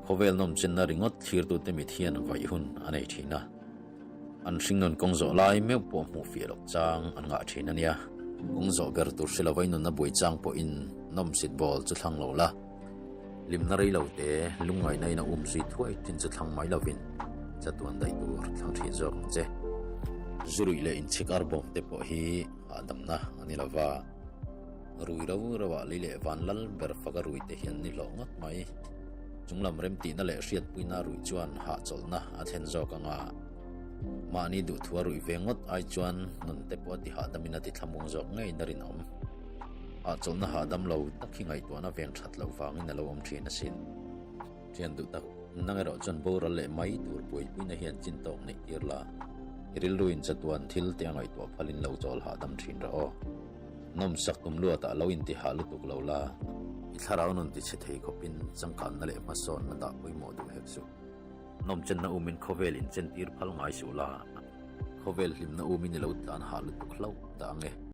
Khawvel nawmchenna ringawt thlirtute mit hian vaih hun a nei thin a. An hringnun kawng zawh lai meuh pawh hmuh fiah loh chang an ngah thin a nia. Kawng zawh ber tur hre lova i nunna buai chang pawhin nawmsit bawl chu thlang lo la. Hlimna rei lo te lungngaihna in a um zui thuai thin chu thlang mai lovin chatuan daih tur thlang thin zawk ang che. Zu ruih leh inchhik ar bawm te pawh hi hahdamna a ni lova. Rui ro roah lei leh van lal ber faka rui te hian ni hlawh ngawt mai. Chunglam remtihna leh hriatpuina ruih chuan hahchawlhna a thlen zawk ang a, mahni duhthua ruih ve ngawt ai chuan nun te pawh a ti hahdamin a ti thlamuang zawk ngeiin a rinawm. Hahchawlhna hahdam lo tak hi ngaihtuahna ven that loh vangin a lo awm thin asin. Thian duh tak, nang erawh chuan boral leh mai tur buaipuina hian chin tawk neih tir la, i rilruin chatuan thil te a ngaihtuah phalin lo chawl hahdam thin rawh aw. Nawmsak tum luatah lo intihah lutuk lo la, i thlarau nun tichhe thei khawpin changkanna leh hmasawnna dah pawimawh duh hek suh. Nawmchenna umin khawvel inchentir phal ngai suh la, khawvel hlimna umin i lo tlan hah lutuk hlauh dah ang e.